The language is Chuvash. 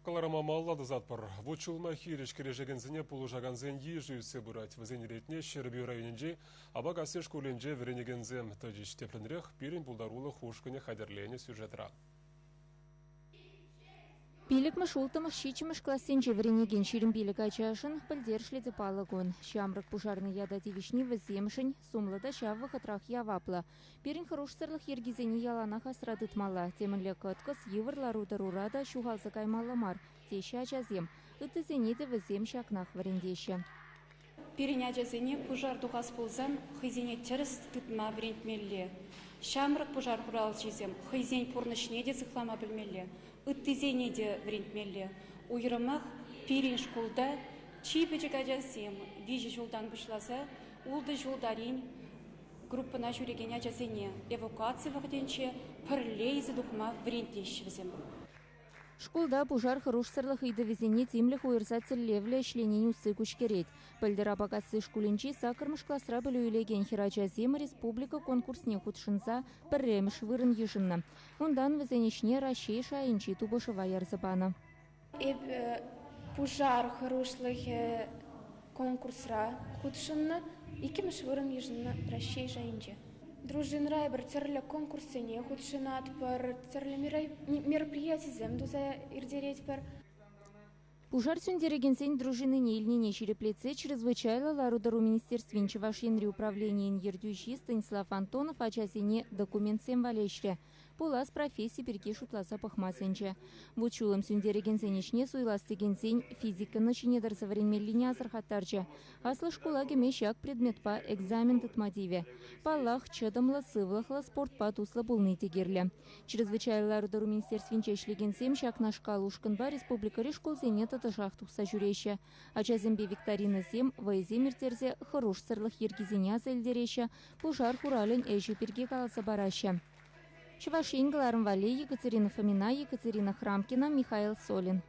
Кӑларӑма малалла тӑсатпӑр. Вут-ҫулӑма хирӗҫ кӗрешекенсене пулӑшакансен йышӗ ӳссе пырать. Вӗсен ретне Ҫӗрпӳ районӗнчи Апакасси шкулӗнче вӗренекенсем тӑчӗҫ. Тӗплӗнрех пирӗн пултарулӑх ушкӑнӗ хатӗрленӗ сюжетра. Пиллӗкмӗш, улттӑмӗш, ҫиччӗмӗш классенче вӗренекен 25 ачашӑн пӗлтерӗшлӗ те паллӑ кун. Ҫамрӑк пушарнӑй ята тивӗҫни вӗсемшӗн сумлӑ та ҫав вӑхӑтрах яваплӑ. Пирӗн хӑрушсӑрлӑх йӗркисене яланах асра тытмалла. Темӗнле кӑткӑс, йывӑр лару-тӑрура та ҫухалса каймалла мар, теҫҫӗ ачасем. Ыттисене те вӗсем ҫакнах вӗрентеҫҫӗ. Пирӗн ачасене пушар тухас пулсан хӑйсене тӗрӗс тытма вӗрентмелле. Ҫамрӑк пушар хуралҫисем хӑйсен пурнӑҫне те сыхлама пӗлмелле, ыттисене те вӗрентмелле. Уйрӑмах пирӗн шкулта чи пӗчӗк ачасем виҫӗ ҫултан пуҫласа ултӑ ҫул тарин группӑна ҫӳрекен ачасене эвакуаци вӑхӑтӗнче пӗрле илсе тухма вӗрентеҫҫӗ вӗсем. Шкулта пушар хӑрушсӑрлӑх ыйтӑвӗсене тимлӗх уйӑрса тӗллевлӗ ӗҫленин усси куҫкӗрет. Пӗлтӗр Апакасси шкулӗнчи саккӑрмӗш класра пӗлӳ илекен хӗрачасем республика конкурсне хутшӑнса пӗрремӗш вырӑн йышӑннӑ. Унтан вӗсен ӗҫне Раҫҫей шайӗнчи тупӑшӑва ярса панӑ. Эпӗ пушар хӑрушлӑхӗ конкурсра хутшӑннӑ, иккӗмӗш вырӑн йышӑннӑ Раҫҫей шайӗнче. Дружинӑра эпир тӗрлӗ конкурссене хутшӑнатпӑр, тӗрлӗ мероприятисем туса ирттеретпӗр. Пушар сӳнтерекенсен дружинине илнине ҫирӗплетсе Чрезвычайлӑ лару-тӑру министерствин Чӑваш Енри управленийӗн ертӳҫи Станислав Антонов ачасене документсем валеҫрӗ. Пулас професси пирки шутласа пӑхма сӗнчӗ. Вут-ҫулӑм сӳнтерекенсен ӗҫне суйлас текенсен физикӑна ҫине тӑрса вӗренмеллине асӑрхаттарчӗ. Аслӑ шкула кӗме ҫак предметпа экзамен тытма тивӗ. Паллах, чӑтӑмлӑ, сывлӑхлӑ, спортпа туслӑ пулни те кирлӗ. Чрезвычайлӑ лару-тӑру министерствинче ӗҫлекенсем ҫакнашкал ушкӑнпа республикӑри шкулсене тӑтӑшах тухса ҫӳреҫҫӗ. Ачасемпе викторинӑсем, вӑйӑсем ирттерсе хӑрушсӑрлӑх йӗркисене аса илтереҫҫӗ, пушар хуралӗн ӗҫӗ пирки каласа параҫҫӗ. Чӑваш Ен кӑларӑм валли Екатерина Фомина, Екатерина Храмкина, Михаил Солин.